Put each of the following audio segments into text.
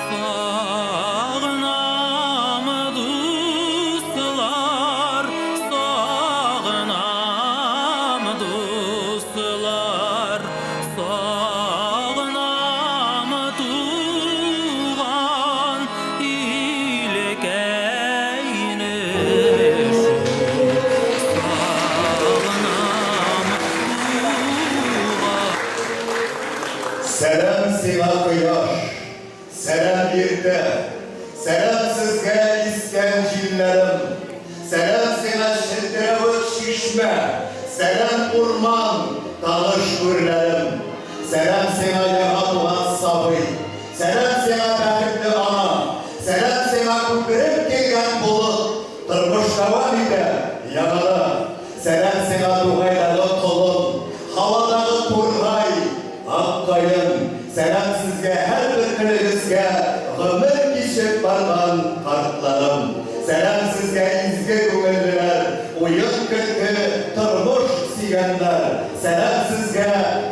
Сагынам, дуслар, сагынам, дуслар, сагынам туган илкәйне шул, сагынам туган. Сәлам сиңа, кояш! Сәлам, иртә! Сәлам сезгә, искән җилләрем! Сәлам сиңа, челтерәвек чишмә! Сәлам, урман, таныш үрләрем! Сәлам сиңа, яңа туган сабый! Сәлам сиңа, бәхетле ана! Сәлам сиңа, күпереп килгән болыт! Тормыш дәвам итә, яңара! Сәлам сиңа, тугайдагы колын, һавадагы тургай, ак каен! Сәлам сезгә, һәрбер көнегезгә гомер кичеп барган картларым! Сәлам сезгә, изге күңеллеләр, уен-көлке, тормыш сөйгәннәр! Сәлам сезгә,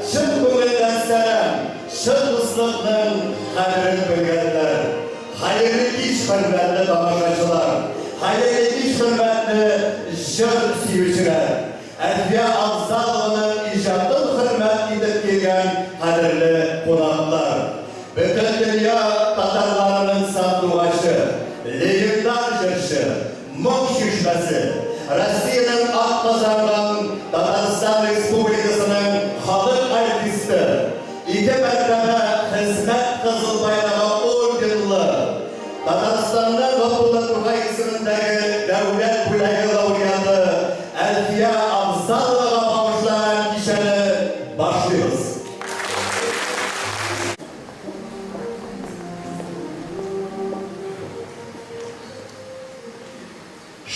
чын күңелдән сәлам, чын дуслыкның кадерен белгәннәр! Хәерле кич, хөрмәтле тамашачылар! Хәерле кич, хөрмәтле җыр сөючеләр! Әлфия Афзалованың иҗатын хөрмәт итеп килгән кадерле кунаклар! Бөтен дөнья татарларының сандугачы, легендар җырчы, моң чишмәсе, Россиянең атказанган Татарстан Республикасының халык артисты, ике мәртәбә Хезмәт Кызыл Байрагы орденлы, Татарстанның Габдулла Тукай исемендәге Дәүләт бүләге лауреаты Әлфия Афзаловага багышланган кичәне башлыйбыз.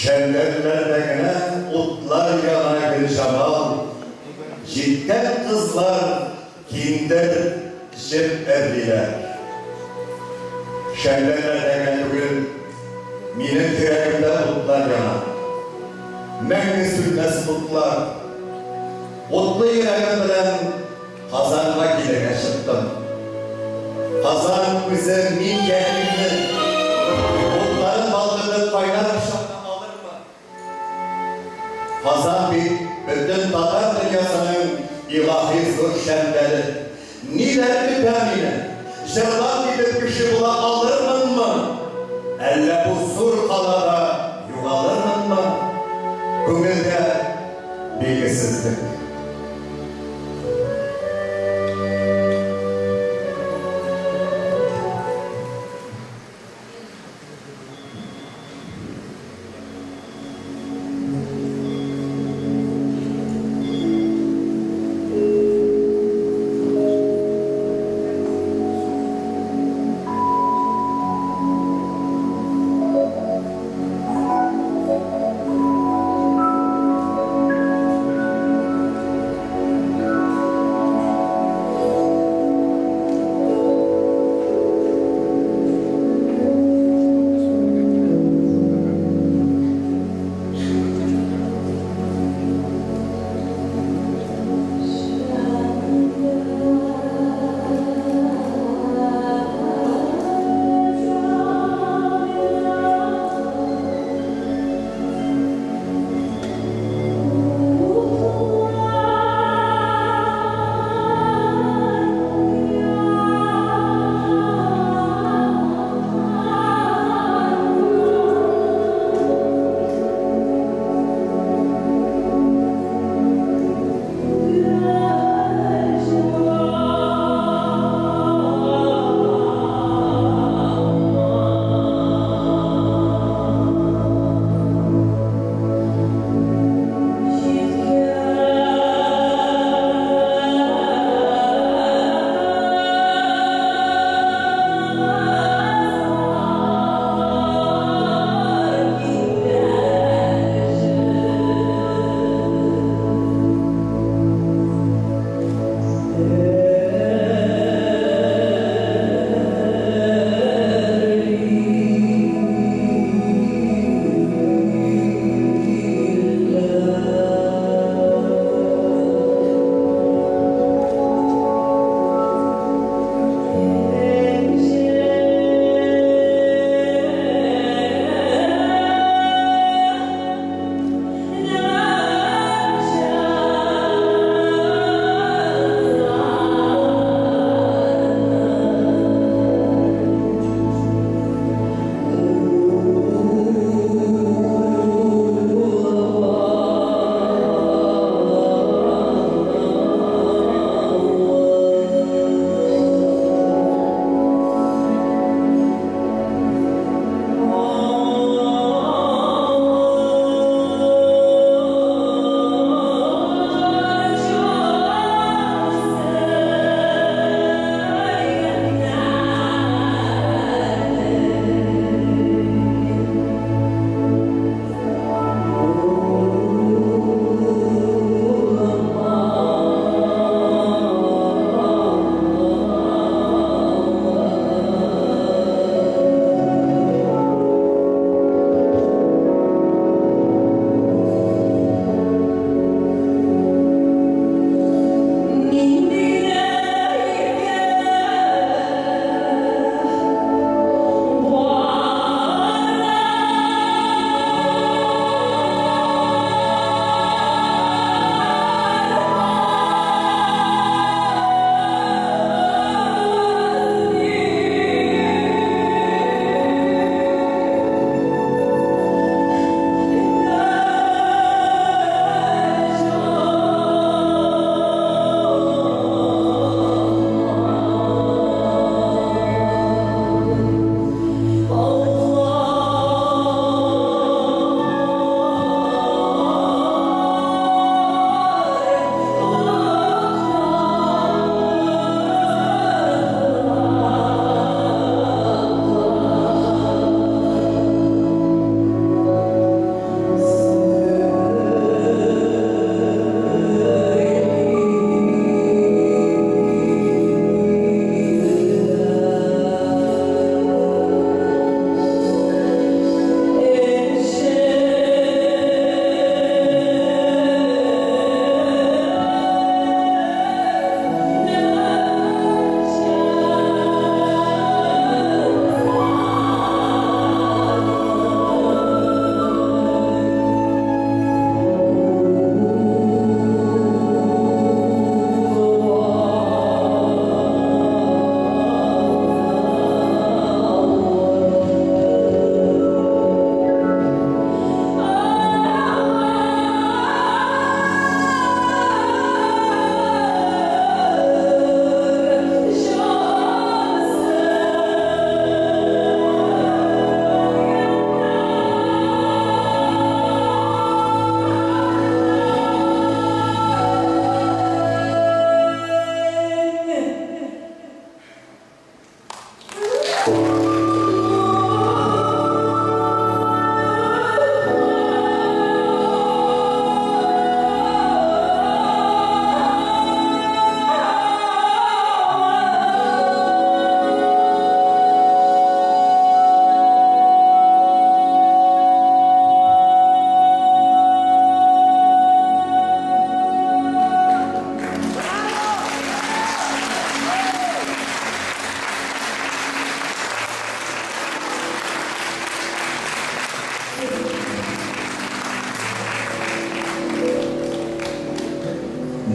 Шәмдәлләрдә генә утлар яна Гөлҗамал, Җиткән кызлар киндер җеп эрлиләр. Шәмдәлләрдә генә түгел, минем йөрәгемдә утлар яна. Мәңге сүнмәс утлар. Утлы йөрәгем белән Казанга килергә чыктым. Казан үзе мин ятимне, утларын балкытып кайнар кочагына алырмы? Казан бит бөтен татар дөньясының илаһи зур шәмдәле. Ниләр көтә мине? Җырлап китеп кеше була алырмынмы? Әллә бу зур калада югалырмынмы? Күңелдә билгесезлек.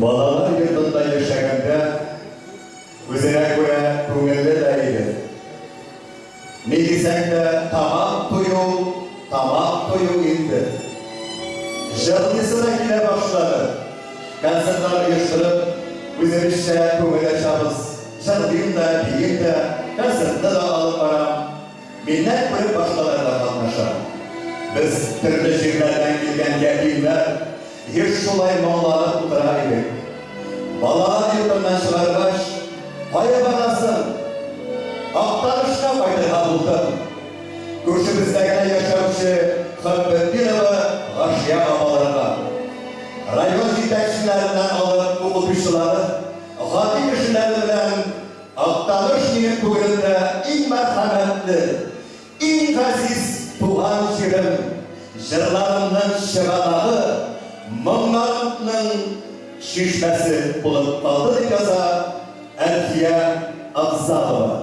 Балалар йортында яшәгәндә үзенә күрә күңелле дә иде. Ни дисәң дә, тамак тую, тамак тую инде. Җырлыйсы да килә башлады. Концертлар оештырып, үзебезчә күңел ачабыз. Җырлыйм да, биим дә, концертны да алып барам. Миннән күреп башкалар да катнаша. Без, төрле җирләрдән килгән ятимнәр, еш шулай моңланып утыра идек. Балалар йортыннан чыгаргач, кая барасың? Актанышка кайтырга булдым. Күршебездә генә яшәүче Хөббетдинова Гашия апаларга, район җитәкчеләреннән алып укытучылары, гади кешеләре белән Актаныш минем күңелемдә иң мәрхәмәтле, иң газиз туган җирем, җырларымның чыганагы, моңнарымның чишмәсе булып калды, дип яза Әлфия Афзалова.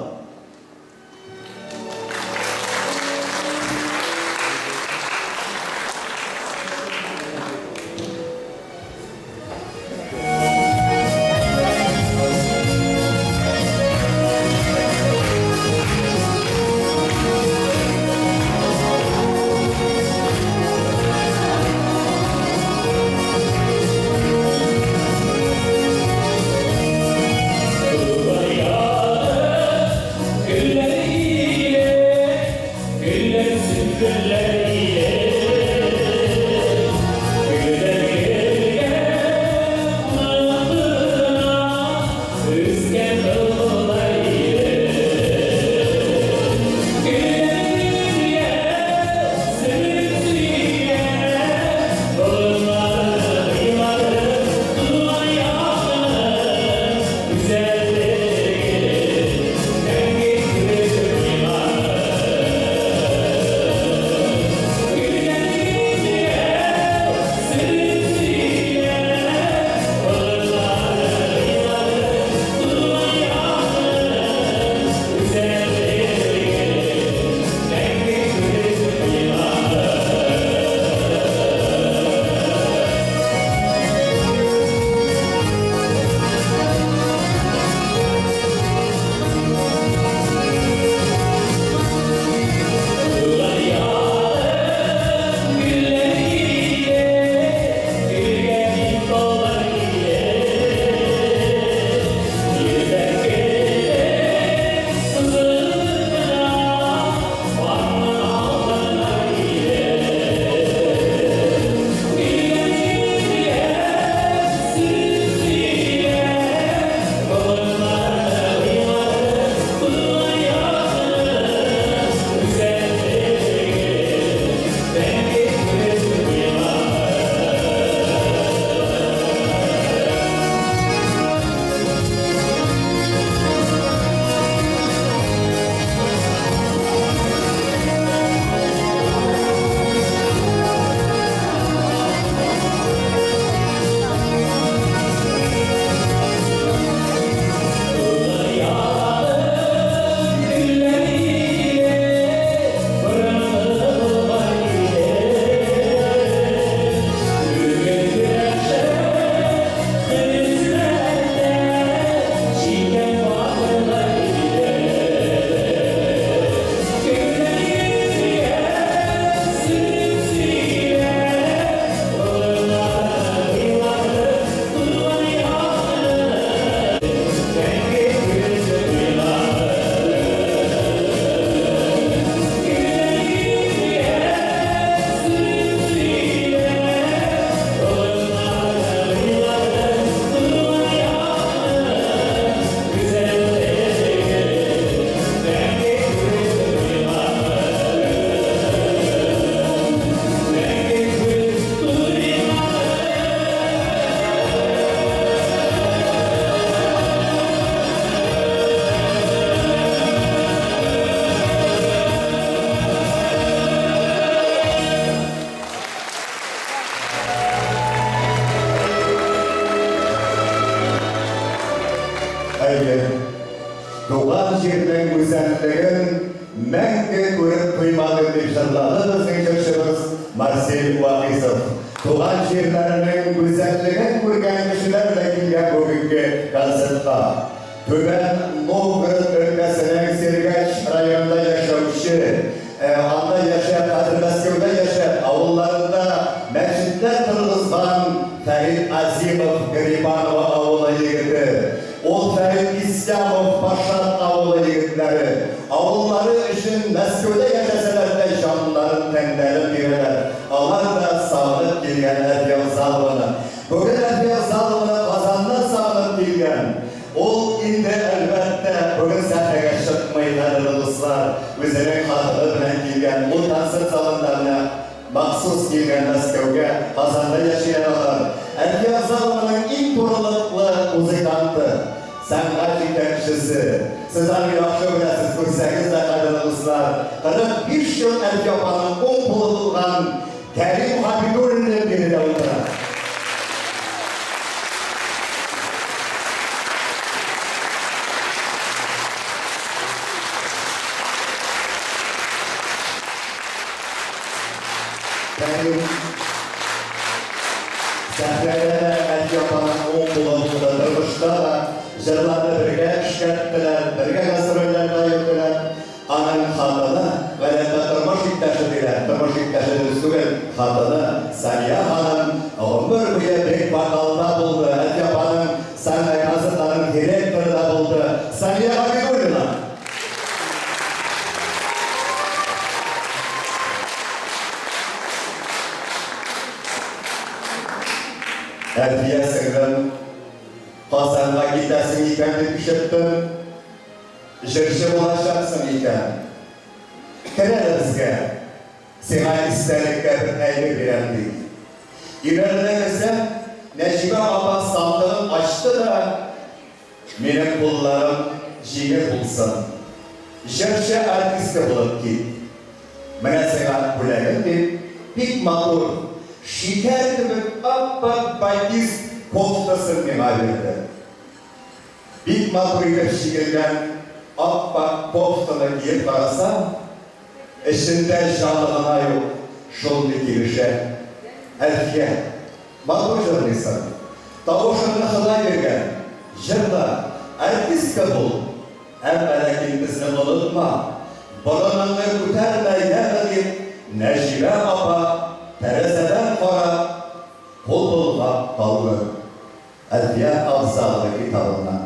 Әйе, туган җирнең гүзәллеген мәңге күреп туймадым, дип җырлады безнең җырчыбыз Марсель Вагыйзов. Туган җирләренең гүзәллеген күргән кешеләр дә. Түбән Новгород өлкәсенең Сергач районында яшәүче, анда яшәп, хәзер Мәскәүдә яшәп, авылларында мәчетләр торгызган Фәрит Азимов, Грибаново авылы егете. Ул Фәрит Ислямов, Пашат авылы егетләре. Авыллары өчен Мәскәүдә яшәсәләр дә җаннарын, тәннәрен бирәләр. Алар да сагынып килгән Әлфия Авзалованы. Бүген Әлфия Авзалованы Казаннан сагынып килгән. Ул инде, әлбәттә, бүген сәхнәгә чыкмый, кадерле дуслар, үзенең хатыны белән килгән. Ул концерт залында менә махсус килгән Мәскәүгә, Казанда яшиләр алар. Әлфия Авзалованың иң турылыклы музыканты, сәнгать җитәкчесе. Сез аны яхшы беләсез, күрсәгез дә, кадерле дуслар, 45 ел Әлфия апаның уң кулы булган Кәрим Габидуллин биредә утыра. Кәрим сәхнәдә дә Әлфия апаның уң кулы булды, тормышта да җырларны бергә эшкәрттеләр, бергә гастрольләрдә йөрделәр. Аның хатыны, гадәттә тормыш иптәше диләр, тормыш иптәше дөрес түгел, хатыны Сания ханым гомер буе бек вокалда булды, Әлфия апаның сәхнә концертларының директоры да булды. Сания Габидуллина! Әлфия сеңлем, Казанга китәсең икән дип ишеттем. Җырчы булачаксың икән. Кер әле безгә, сиңа истәлеккә бер әйбер бирәм, ди. Өйләренә керсәм, Нәҗибә апа сандыгын ачты да, Минем кулларым җиңел булсын, җырчы артистка булып кит. Менә сиңа бүләгем, дип, бик матур, шикәр кебек ап-ак батист кофтасын миңа бирде. Бик матур итеп чигелгән ап-ак кофтаны киеп карасам, эчендә җаны гына юк, шундый килешә. Әлфия, матур җырлыйсың. Тавышыңны Ходай биргән. Җырла, артистка бул. Әмма ләкин безне онытма, борыныңны күтәрмә, яме, дип, Нәҗибә апа тәрәзәдән карап, кул болгап калды. Әлфия Афзалова китабыннан.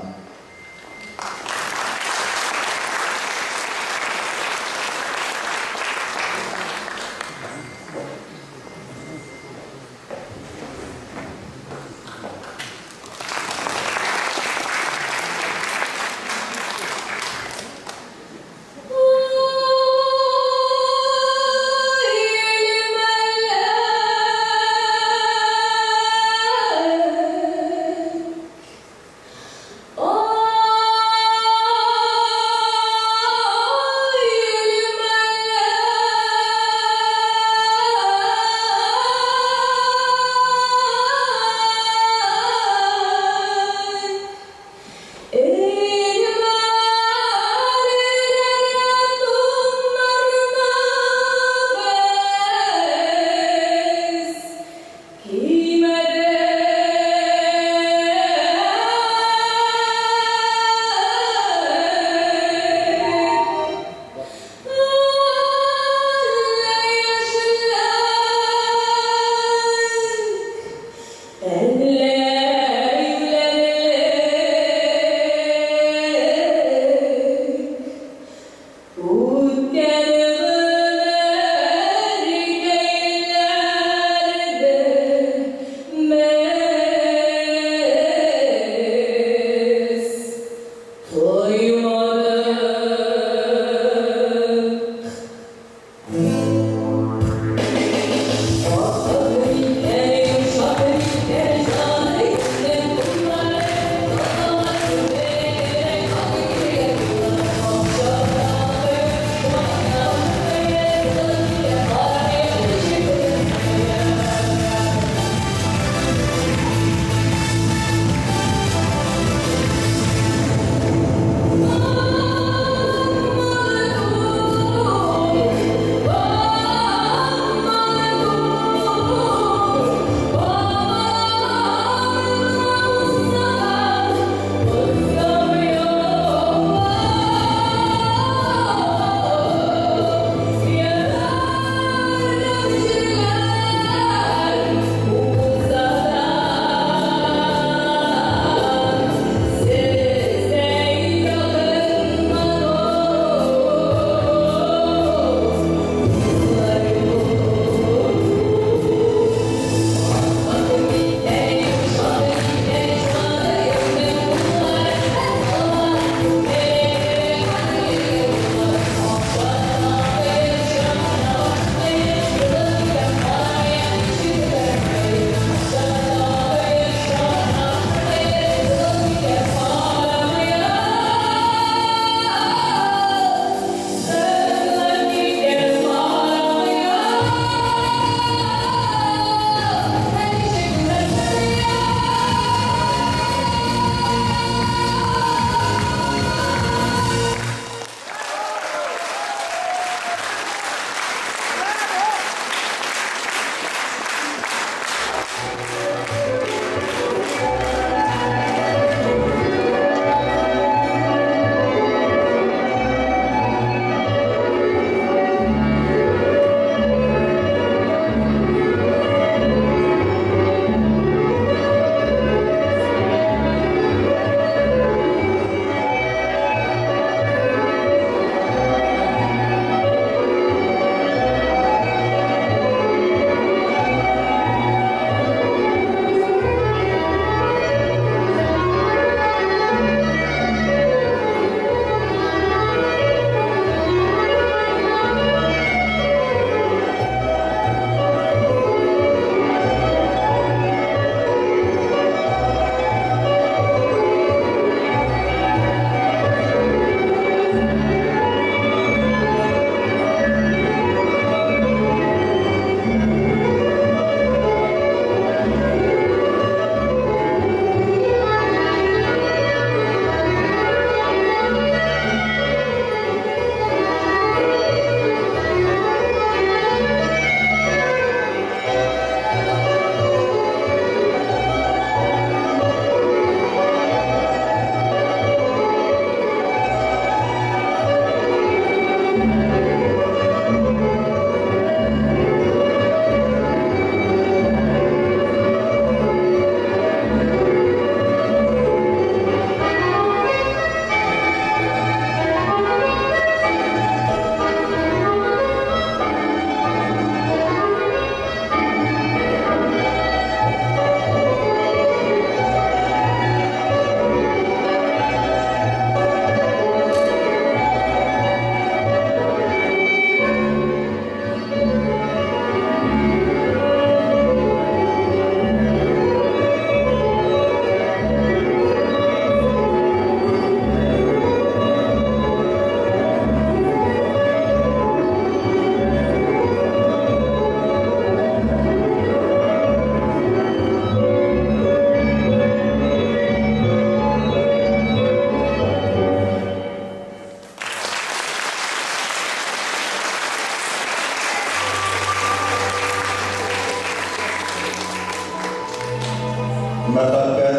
Мәхәббәт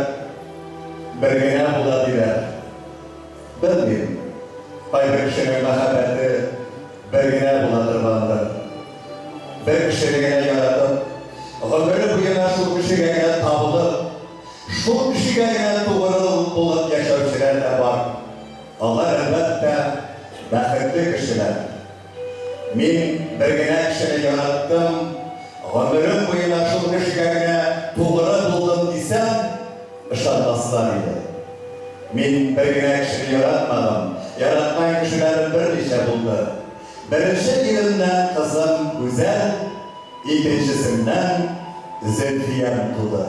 бер генә була диләр. Белмим, кайбер кешенең мәхәббәте бер генә була торгандыр. Бер кешене генә яратып, гомере буена шул кешегә генә табынып, шул кешегә генә тугры булып яшәүчеләр дә бар. Алар, әлбәттә, бәхетле кешеләр. Мин бер генә кешене яраттым, гомерем буена шул кешегә генә тугры булдым дисәм, ышанмаслар иде. Мин бер генә кешене яратмадым, яраткан кешеләрем берничә булды. Беренче иремнән кызым Гүзәл, икенчесеннән Зөлфиям туды.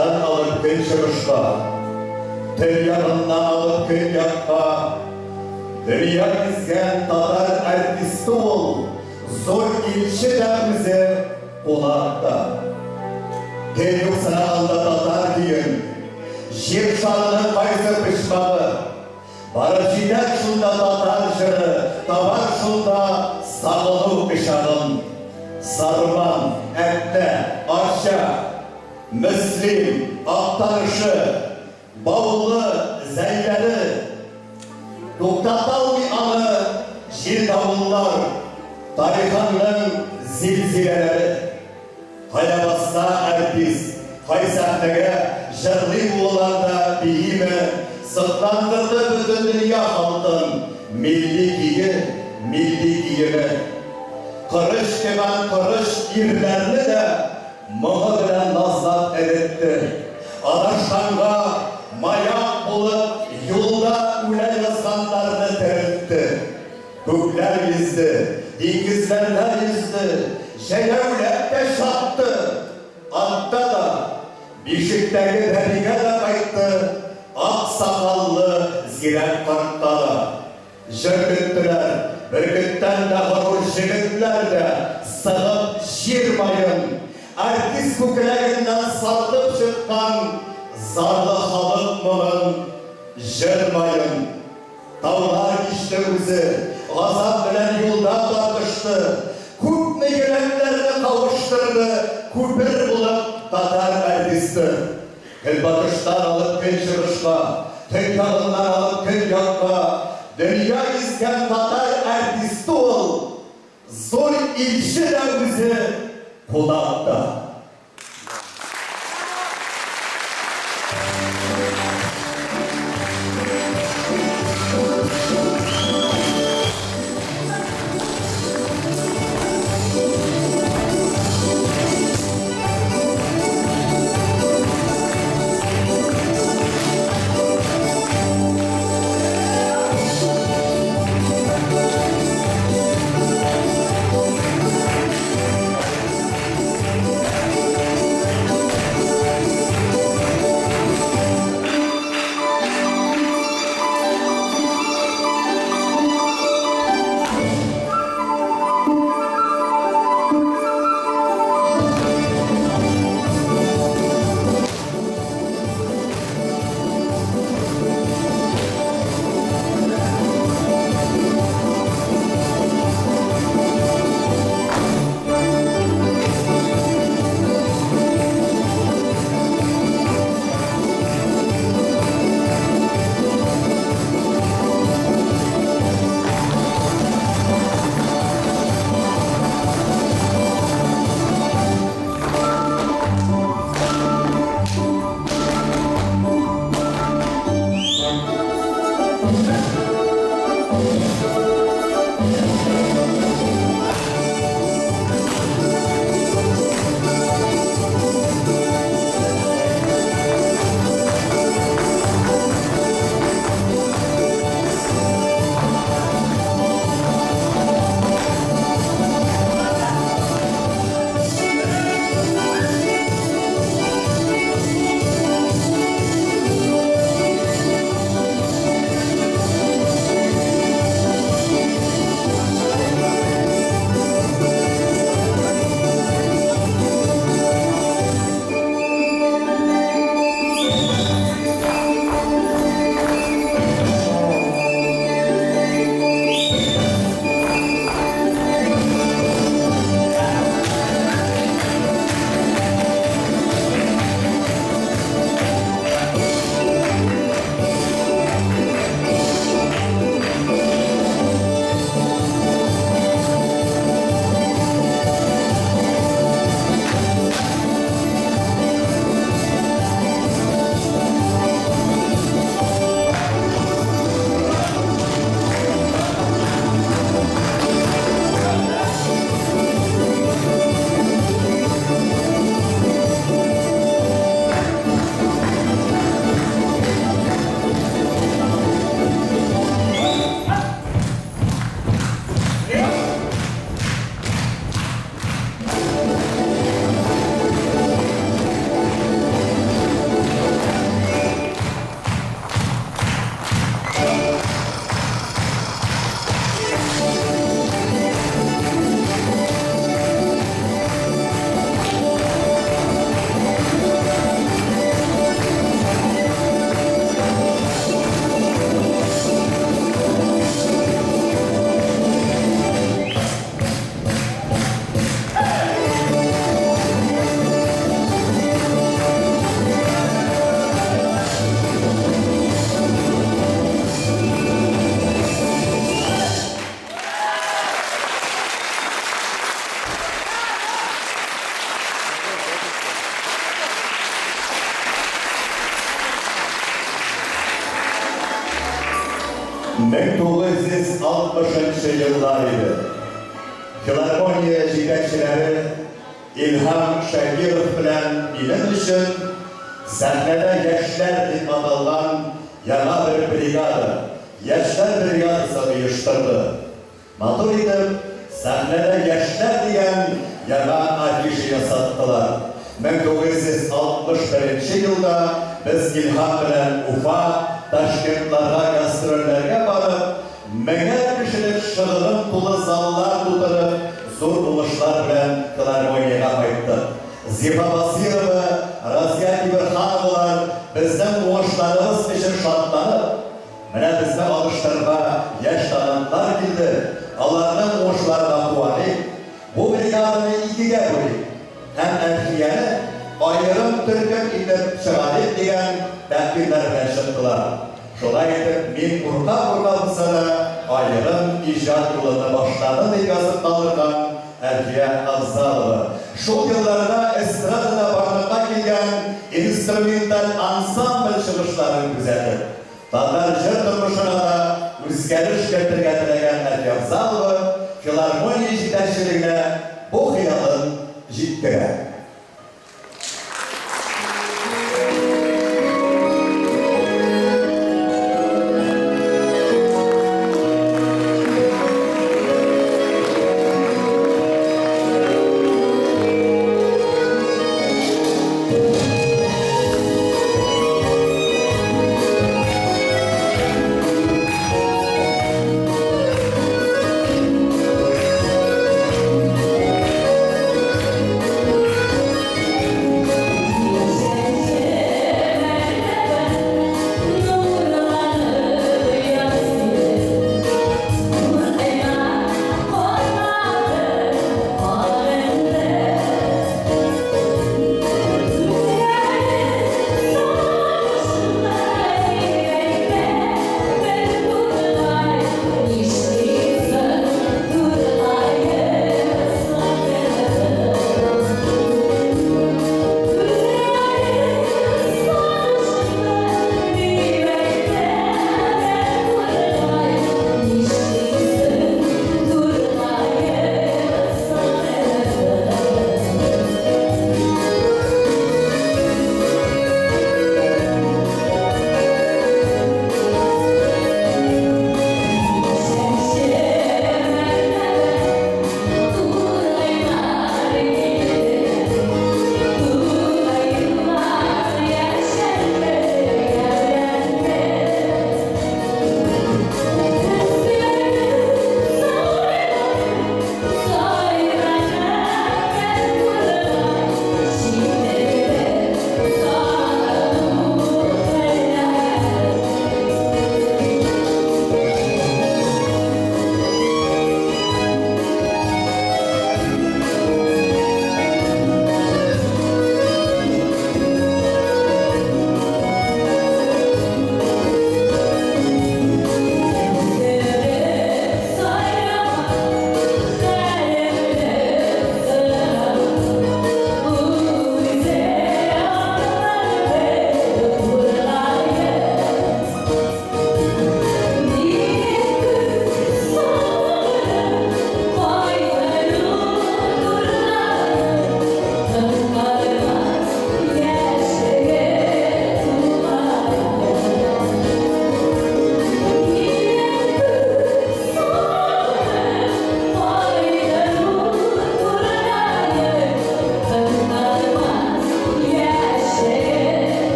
Көнбатыштан алып көнчыгышка, төньягыннан алып көньякка дөнья гизгән татар артисты ул, зур илче дә үзе, кунак та. Тел юк сынаганда татар көен, Җир шарының кайсы почмагы, Барып җитәр шунда татар җыры, Табар шунда сагыну пычагын. Сарман, Әтнә, Арча, Мөслим, Актанышы, Баулы, Зәйләре. Туктаталмый аны җил-давыллар, Тарихыңның зилзиләләре. Кая басса артист, кай сәхнәгә җырлый булалар да бииме, сокландырды бөтен дөнья халкын милли кие, милли киеме. Корыч кебән корыч ирләрне дә моңы белән назлап эретте. Адашканга маяк булып юлда үлә язганнарны терелтте. Күкләр йөзде, диңгезләрдә йөзде, җәяүләп тә чапты, атта да, бишектәге бәбигә дә кайтты, ак сакаллы зирәк картка да. Җыр көттеләр, бөркеттән дә горур җегетләр дә сыгып җир маен, артист күкрәгеннән саркып чыккан зарлы халык моңын, җыр маен. Таулар кичте үзе, газап белән юлда тартышты, күпме йөрәкләрне кавыштырды күпер булып татар артисты. Көнбатыштан алып көнчыгышка, төньягыннан алып көньякка дөнья гизгән татар артисты ул, зур илче дә үзе, кунак та. 1960 еллар иде. Филармония җитәкчеләре Илһам Шакиров белән минем өчен сәхнәдә яшьләр дип аталган яңа бер бригада, яшьләр бригадасы оештырды. Матур итеп, сәхнәдә яшьләр дигән яңа афиша ясаттылар. 1961 елда без Илһам белән Уфа, Ташкентларга гастрольләргә барып, меңәр кешелек шыгрым тулы заллар тутырып, зур уңышлар белән филармониягә кайттык. Зифа Басыйрова, Разия Тимерхановалар безнең уңышларыбыз өчен шатланып, Менә безне алыштырырга яшь талантлар килде, аларның уңышларына куаныйк, бу бригаданы икегә бүлик һәм Әлфияне аерым төркем итеп чыгарыйк дигән тәкъдимнәр белән чыктылар. Шулай итеп, мин курка-курка булса да, аерым иҗат юлымны башладым, дип язып калдырган Әлфия Афзалова. Шул елларда эстрадада барлыкка килгән инструменталь ансамбль чыгышларын күзәтеп, Татар җыр тормышына да үзгәреш кертергә теләгән Әлфия Афзалова филармония җитәкчелегенә бу хыялын җиткерә.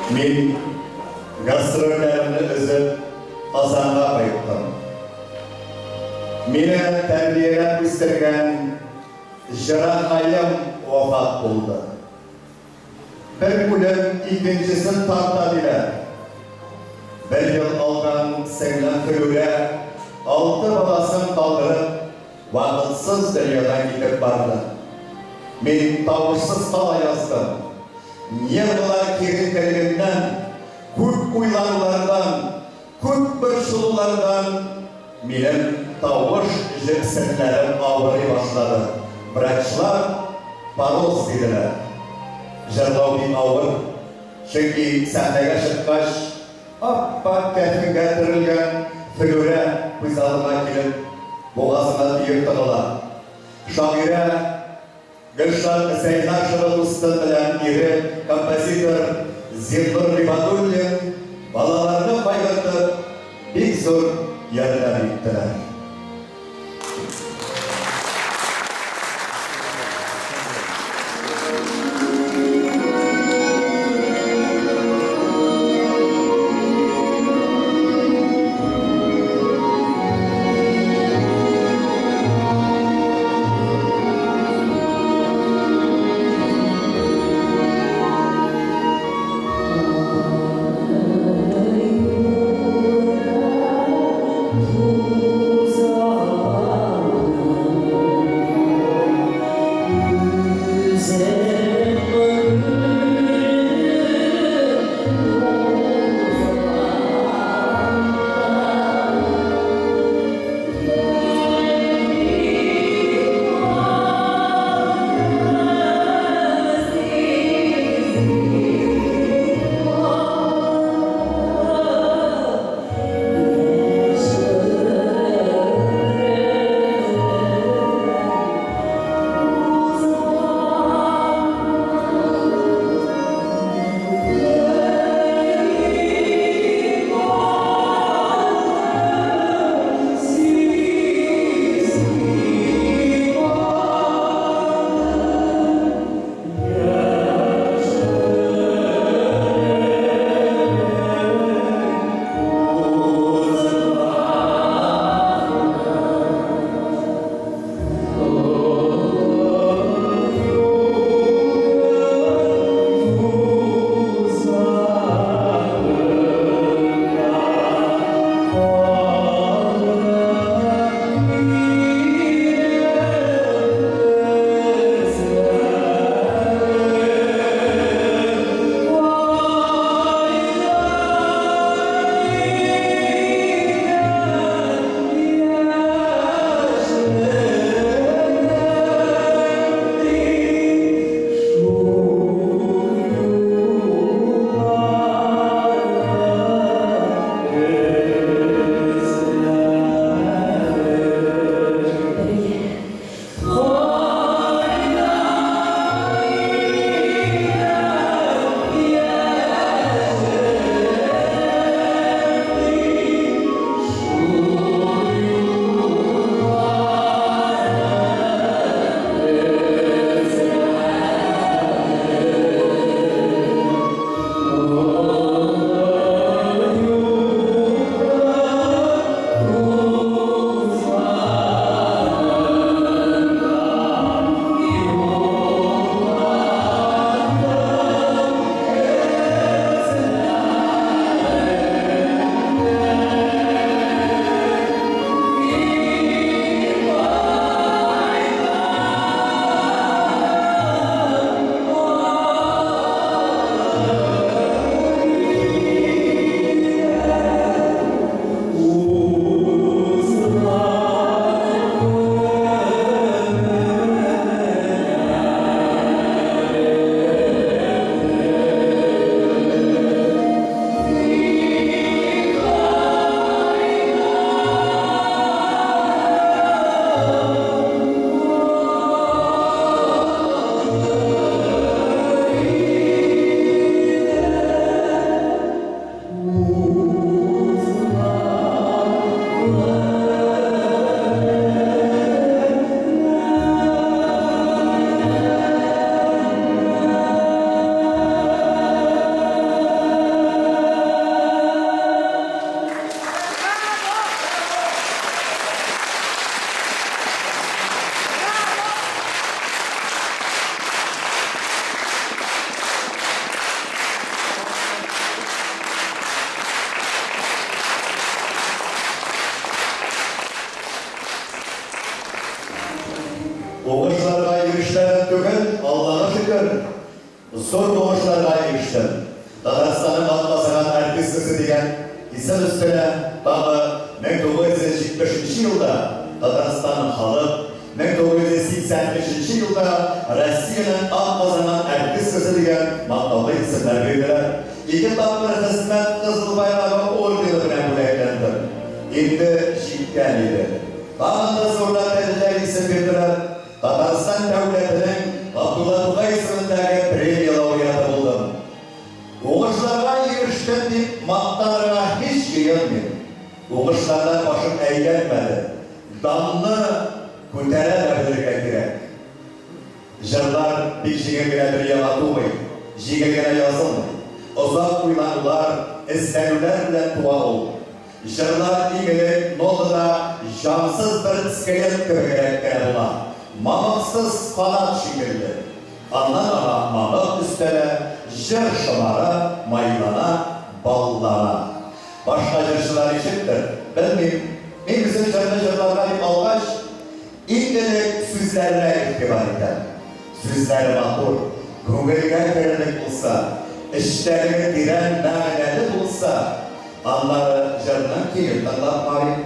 Мин гастрольләремне өзеп, Казанга кайттым. Мине тәрбияләп үстергән җыракаем вафат булды. Бер үлем икенчесен тарта, диләр. Бер ел алдан сеңлем Флүрә алты баласын калдырып, вакытсыз дөньядан китеп барды. Мин тавышсыз кала яздым. Нервылар киеренкелегеннән, күп уйланулардан, күп борчылулардан минем тавыш җепселләрем авырый башлады. Врачлар пороз диделәр. Җырлау бик авыр, чөнки сәхнәгә чыккач, ап-ак кәфенгә төрелгән Флүрә күз алдыма килеп, бугазыма төер тыгыла. Шагыйрә Гөлшат Зәйнашева дусты белән ире, композитор Зиннур Гыйбадуллин балаларны кайгыртып, бик зур ярдәм иттеләр. Уңышларга ирешмәдем түгел, Аллага шөкер, зур уңышларга ирештем. Татарстанның атказанган артисткасы дигән исем өстенә тагы 1973 нче елда Татарстанның халык, 1983 нче елда Россиянең атказанган артисткасы дигән мактаулы исемнәр бирделәр. Ике тапкыр Хезмәт Кызыл Байрагы ордены белән бүләкләндем. Инде җиткән иде. Тагын да зуррак дәрәҗәле исем бирделәр, Татарстан дәүләтенең Габдулла Тукай исемендәге премия лауреаты булдым. Уңышларга ирештем дип мактанырга һич җыенмыйм. Уңышлардан башым әйләнмәде. Данны күтәрә дә белергә кирәк. Җырлар бик җиңел генә дөньяга тумый, җиңел генә язылмый. Озак уйланулар, эзләнүләр белән туа ул. Җырлар иң элек нотада җансыз бер скелет кебегрәк кенә була, мамыксыз канат шикелле. Аннан аңа мамык өстәлә, җыр шомара, майлана, баллана. Башка җырчылар ничектер, белмим. Мин үзем җырны җырларга дип алгач, иң элек сүзләренә игътибар итәм. Сүзләре матур, күңелгә керерлек булса, эчтәлеге тирән мәгънәле булса, аннары җырның көен тыңлап карыйм.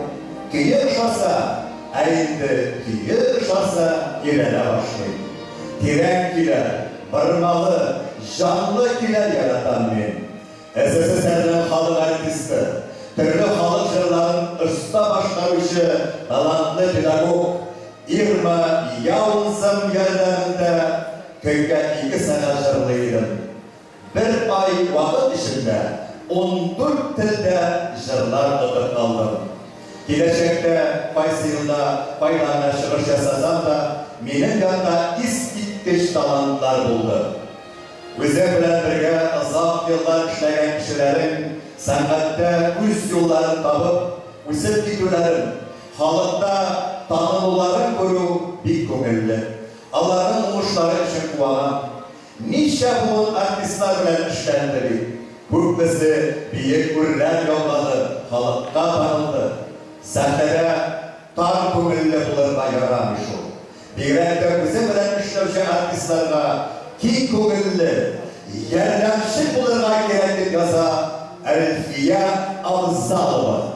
Көе ошаса, ә инде көе ошаса, өйрәнә башлыйм. Тирән көйләр, бормалы, җанлы көйләр яратам мин. СССРның халык артисты, төрле халык җырларын оста башкаручы талантлы педагог Ирма Яунсым ярдәмендә көнгә ике сәгать җырлый идем. Бер ай вакыт эчендә 14 телдә җырлар отып алдым. Киләчәктә кайсы елда кайда гына чыгыш ясасам да, минем янда искиткеч талантлар булды. Үзең белән бергә озак еллар эшләгән кешеләрең сәнгатьтә үз юлларын табып, үсеп китүләрен, халыкта танылуларын күрү бик күңелле. Аларның уңышлары өчен куанам. Ничә буын артистлар белән эшләнде бит. Күпмесе биек үрләр яулады, халыкка танылды. Сәхнәдә тар күңелле булырга ярамый шул. Бигрәк тә үзе белән эшләүче артистларга киң күңелле, ярдәмчел булырга кирәк, дип яза Әлфия Авзалова.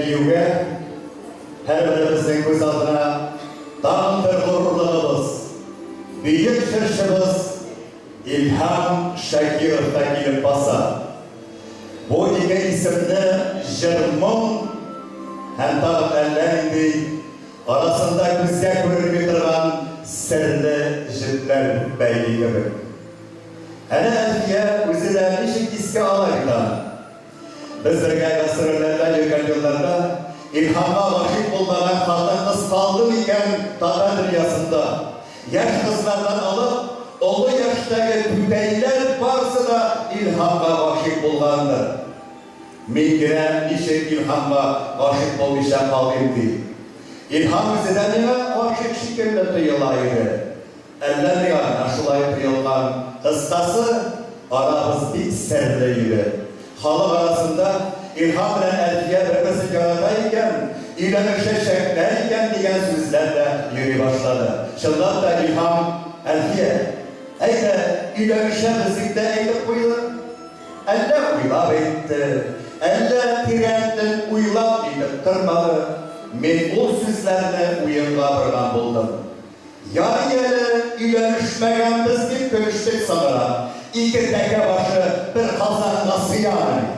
диюгә, һәрберебезнең күз алдына тагын бер горурлыгыбыз, бөек җырчыбыз Илһам Шакиров та килеп баса. Бу ике исемне җыр-моң һәм тагын әллә нинди арасында күзгә күренми торган серле җепләр бәйли кебек. Әнә Әлфия үзе дә ничек искә ала бит аны. Без бергә гастрольләрдә йөргән елларда Илһамга гашыйк булмаган хатын-кыз калды микән татар дөньясында? Яшь кызлардан алып, олы яшьтәге түтәйләр барысы да Илһамга гашыйк булгандыр. Мин генә ничек Илһамга гашыйк булмыйча калыйм ди? Илһам үзе дә миңа гашыйк шикелле тоела иде. Әллә миңа гына шулай тоелган. Кыскасы, арабыз бик серле иде. Халык арасында Илһам белән Әлфия бер-берсен ярата икән, өйләнешәчәкләр икән дигән сүзләр дә йөри башлады. Чынлап та Илһам, Әлфия, әйдә, өйләнешәбез дип тә әйтеп куйды. Әллә уйлап әйтте, әллә тирәнтен уйлап нитеп тормады, мин ул сүзләрне уенга борган булдым. Ярый әле өйләнешмәгәнбез, дип көлештек соңрак. Ике тәкә башы бер казанга сыямыни?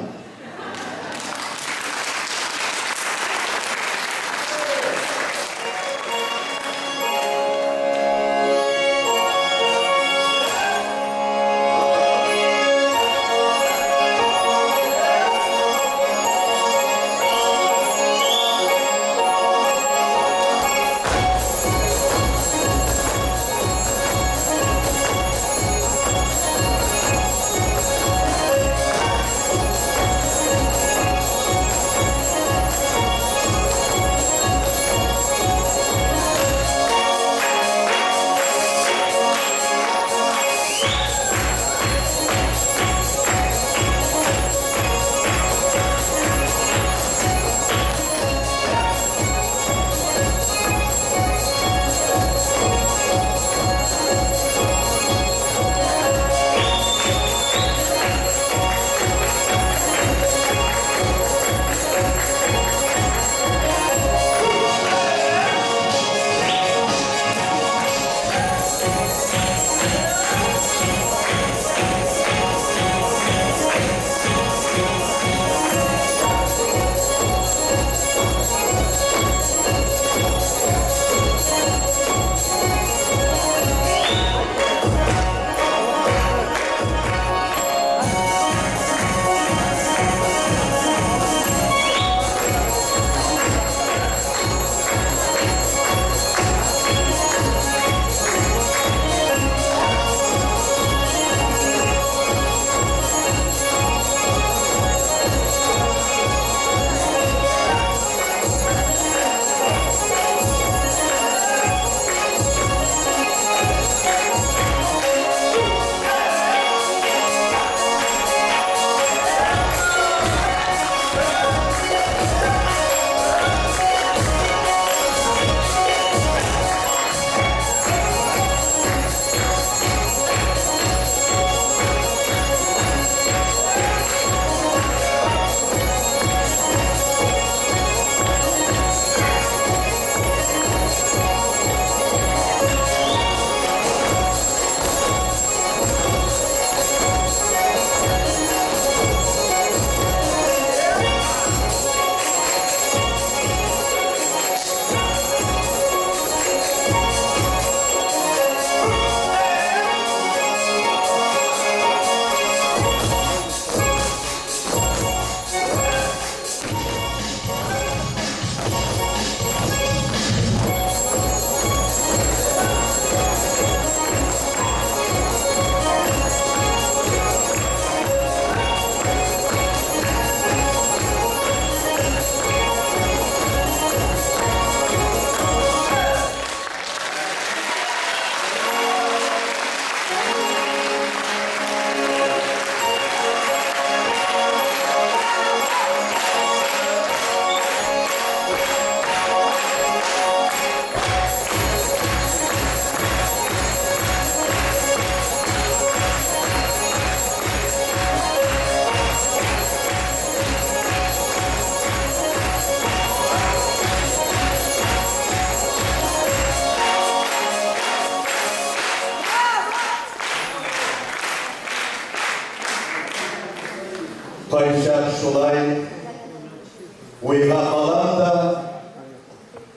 Кайчак шулай уйга калам да,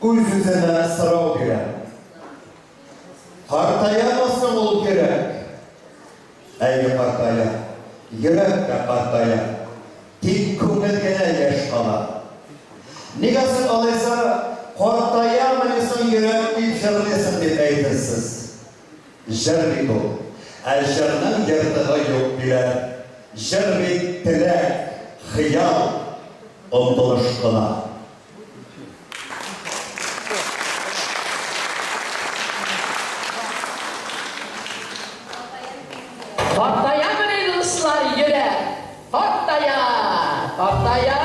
үз-үземә сорау бирәм. Картаямы соң ул йөрәк? Әйе, картая. Йөрәк тә картая. Тик күңел генә яшь кала. Нигә соң алайса картаямыни соң йөрәк дип җырлыйсың дип әйтерсез. Җыр бит ул. Ә җырның ертыгы юк, диләр. Җыр бит теләк, хыял, омтылыш кына. Картаямыни, дуслар, йөрәк? Картая! Картая!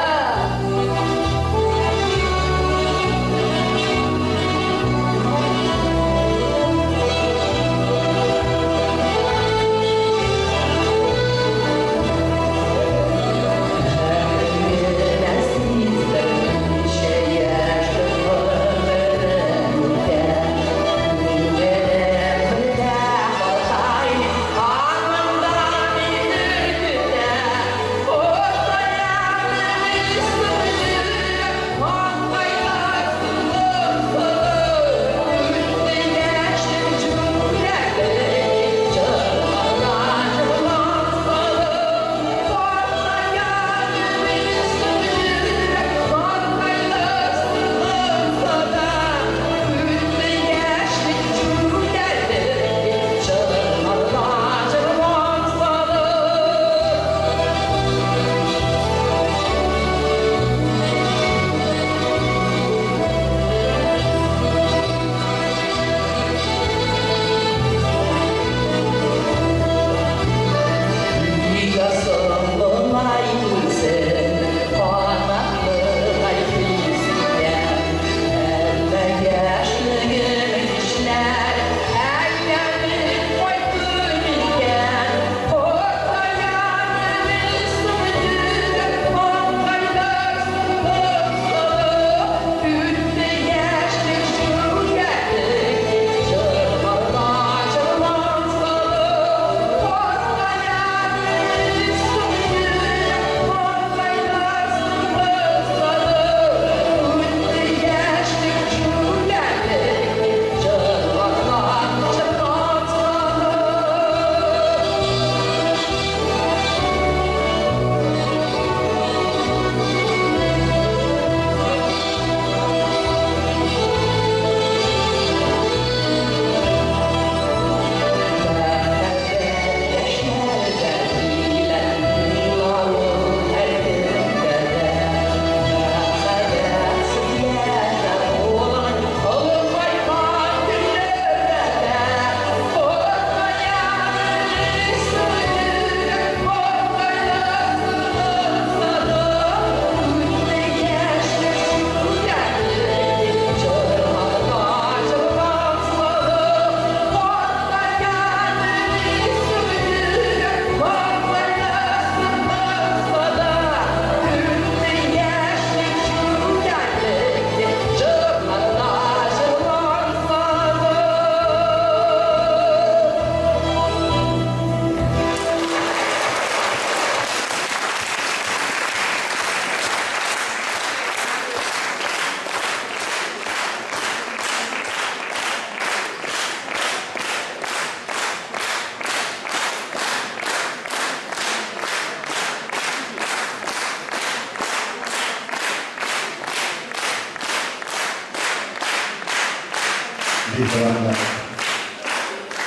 Бик рәхмәт,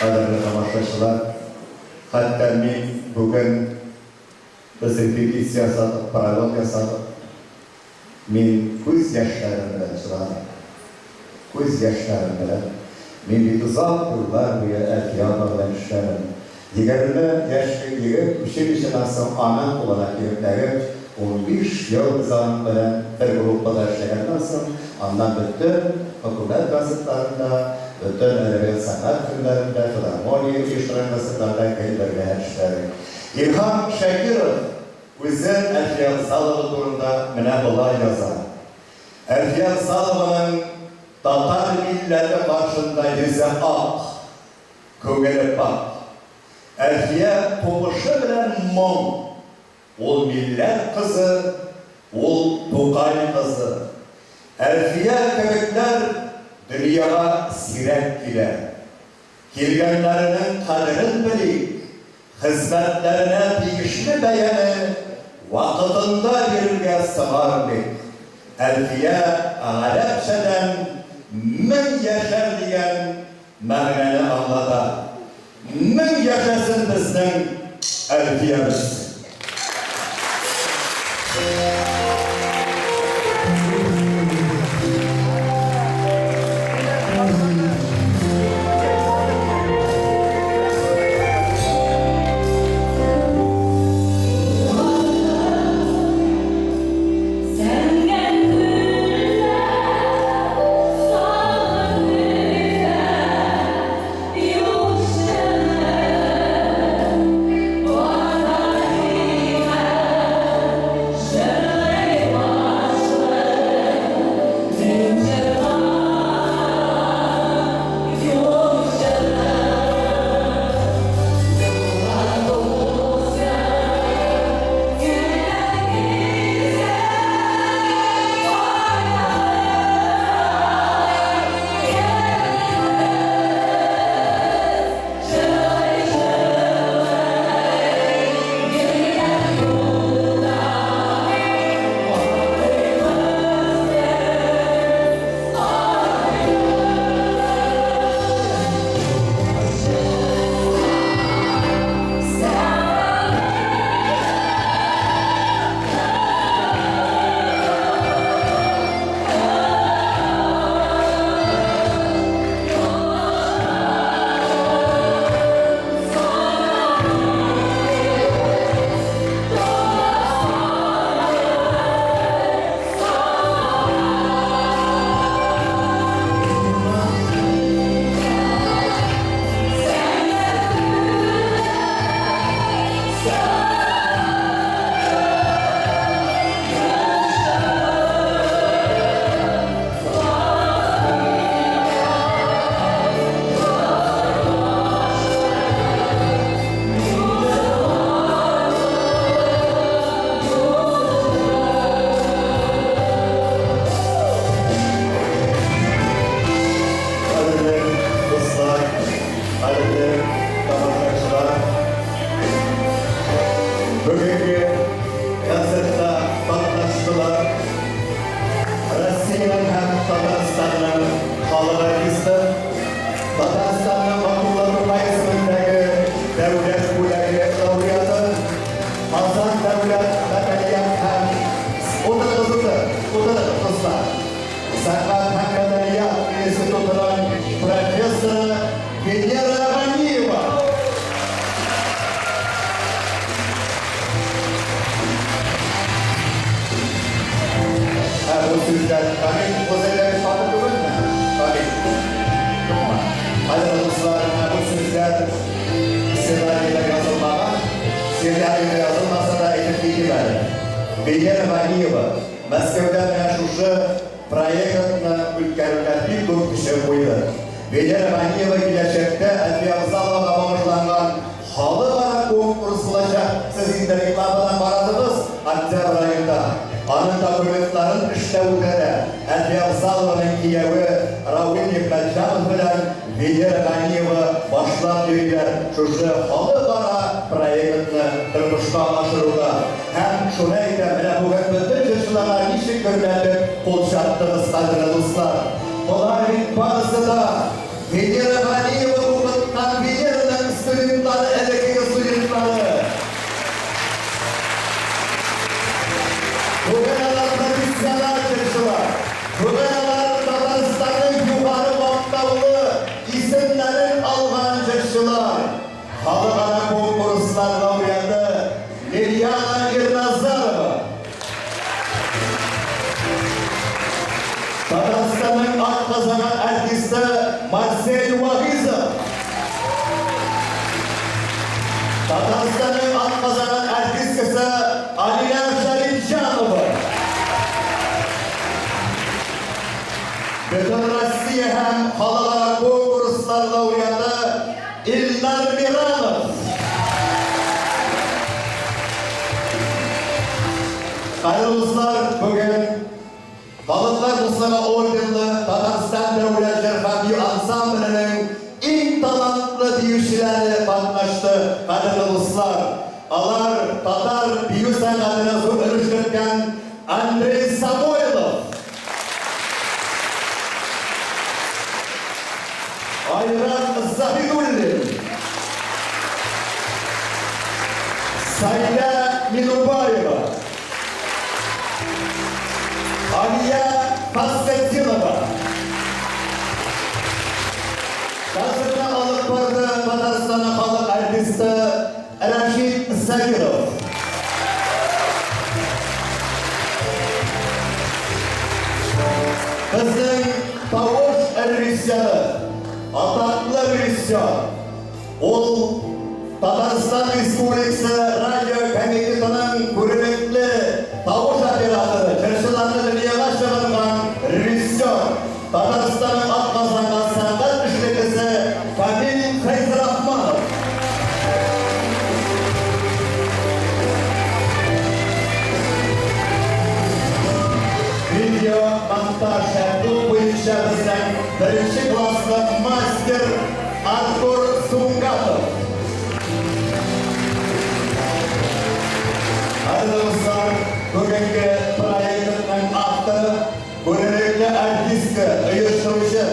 кадерле тамашачылар. Хәтта мин бүген без репетиция ясадык, пролет ясадык. Мин күз яшьләрем белән җыладым. Күз яшьләрем белән. Мин бит озак еллар буе Әлфия апа белән эшләдем. 20 яшьлек егет училищедан соң аның кулына килеп эләгеп, 15 ел без аның белән бер группада эшләгәннән соң, аннан бөтен хөкүмәт концертларында, бөтен әдәбият-сәнгать көннәрендә, филармония оештырган концертларда гел бергә эшләдек. Илһам Шакиров Үзе Әлфия Авзалова турында менә болай яза, Әлфия Авзалованың татар милләте каршында йөзе ак, күңеле пакь. Әлфия тумышы белән моң. Ул милләт кызы, ул Тукай кызы. Әлфия кебекләр дөньяга сирәк килә. Килгәннәренең кадерен белик, хезмәтләренә тиешле бәяне вакытында бирергә соңармыйк. Әлфия гарәпчәдән мең яшәр дигән мәгънәне аңлата. Мең яшәсен безнең Әлфиябез! Кадерле дуслар, кадерле тамашачылар, бүгенге концертта катнаштылар Россиянең һәм Татарстанның халык артисты, Татарстанның Габдулла Тукай исемендәге дәүләт бүләге лауреаты, Казан дәүләт мәдәният һәм Утырыгыз, утыр, утырыгыз, дуслар. Сәнгать һәм мәдәният институтының профессоры Венера Ганиева. Ә бу сүзләр Камил Гозәйләвич хаты түгелме? Камил. Юкмы? Кадерле дуслар, ә бу сүзләр сценарийда язылмаган. Сценарийда язылмаса да әйтеп китим әле. Венера Ганиева Мәскәүдә менә шушы проектны үткәрүгә бик күп көчен куйды. Венера Ганиева киләчәктә Әлфия Авзаловага багышланган халыкара конкурс булачак. Сез инде рекламадан карадыгыз, октябрь аенда. Аның документларын эшләүдә дә Әлфия Авзалованың кияве Равил Нигъмәтҗанов белән Венера Ганиева башлап йөриләр шушы халыкара проектны тормышка ашыруда. Һәм шуны әйтәм, менә бүген бөтен җырчыларга ничек гөрләтеп кул чаптыгыз, кадерле дуслар. Болар бит барысы да Венера Ганиева укыткан Венераның студентлары, элеккеге студентлары. Бүген алар профессиональ җырчылар. Бүген алар Татарстанның югары мактаулы исемнәрен алган җырчылар. Халыкара конкурслар лауреаты Лилиана Ирназарова. Татарстанның атказанган артисты Марсель Вагизов. Татарстанның атказанган артисткасы Алинә Шәрипҗанова. Бөтенроссия һәм халыкара конкурслар лауреаты Илнар Миранов. Кадерле дуслар, бүген Халыклар дуслыгы орденлы Татарстан дәүләт җыр һәм бию ансамбленең иң талантлы биючеләре катнашты. Кадерле дуслар, алар татар бию сәнгатенә зур өлеш керткән Андрей Самойлов, Айрат Заһидуллин, Саидә Минубаева, Алия Фасхетдинова. Концертны алып барды Татарстанның халык артисты Рәшит Закиров. Безнең тавыш режиссеры, атаклы режиссер, ул Татарстан Республикасы радио комитетының күренекле тавыш операторы, җырчыларны дөньяга чыгарган режиссер, Татарстанның атказанган сәнгать эшлеклесе Камил Фәйзрахманов. Видео монтаж һәм ут буенча безнең беренче класслы мастер Артур Сунгатов. Кадерле дуслар, бүгенге проектның авторы, күренекле артистка, оештыручы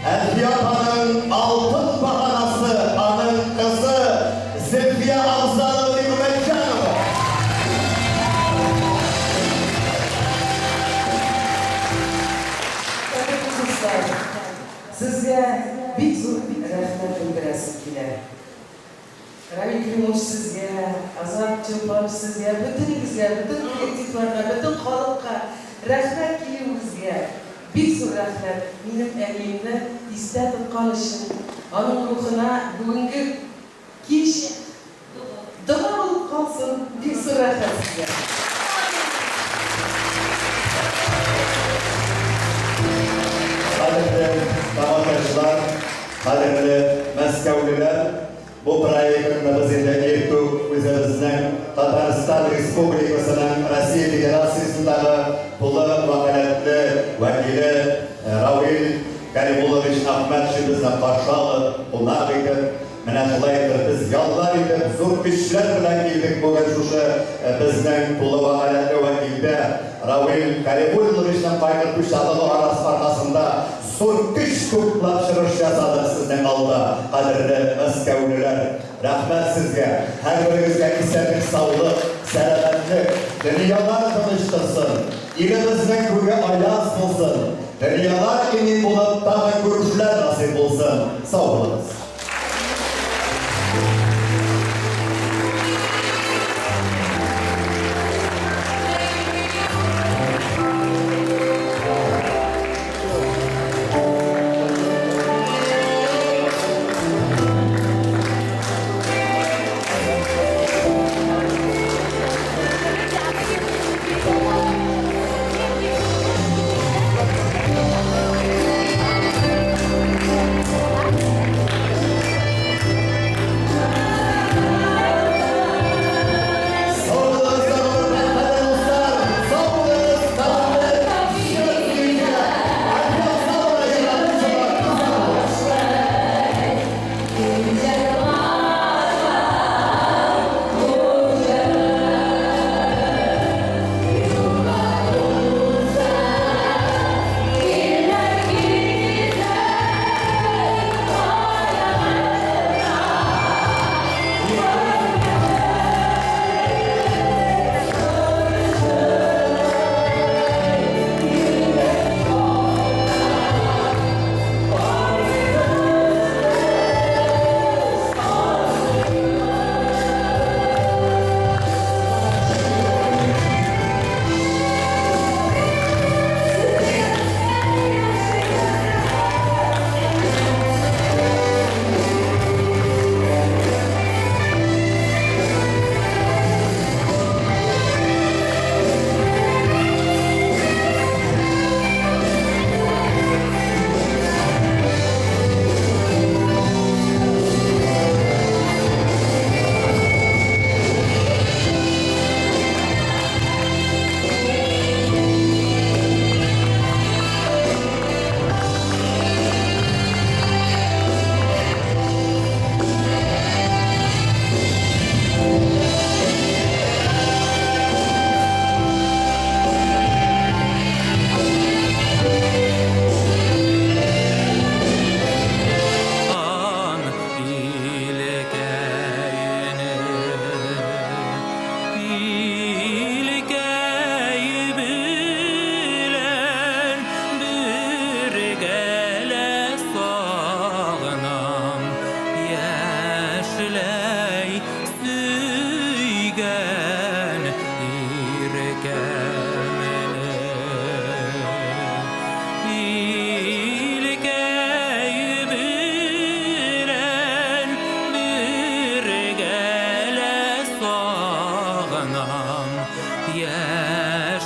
Әлфия апаның алтын баганасы, аның кызы Зөлфия Абзалова Нигъмәтҗанова. Кадерле дуслар, сезгә бик зур рәхмәт белдерәсем килә. Равил Кримович сезгә, Азат Чулпанов сезгә, бөтенегезгә, бөтен коллективларга, бөтен халыкка рәхмәт килүегезгә. Бик зур рәхмәт минем әниемне истә тоткан өчен, аның рухына бүгенге кич дога булып калсын. Бик зур рәхмәт сезгә. Кадерле тамашачылар, кадерле мәскәүлеләр, бу проектны без инде иртүк үзебезнең Татарстан Республикасының Россия Федерациясендагы тулы вәкаләтле вәкиле Равил Кәримуллович Әхмәтшин безне каршы алып, кунак итеп, менә шулай итеп без яллар итеп, зур көчләр белән килдек бүген шушы безнең тулы вәкаләтле вәкилдә Равил Кәримулловичның кайгыртучанлыгы аркасында Зур көч туплап чыгыш ясадык сезнең алда, кадерле мәскәүлеләр. Рәхмәт сезгә! Һәрберегезгә исәнлек-саулык, сәламәтлек, дөньялар тыныч торсын, илебезнең күге аяз булсын, дөньялар имин булып, тагын күрешүләр насыйп булсын. Сау булыгыз!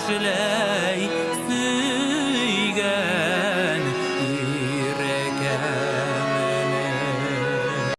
Кешеләр.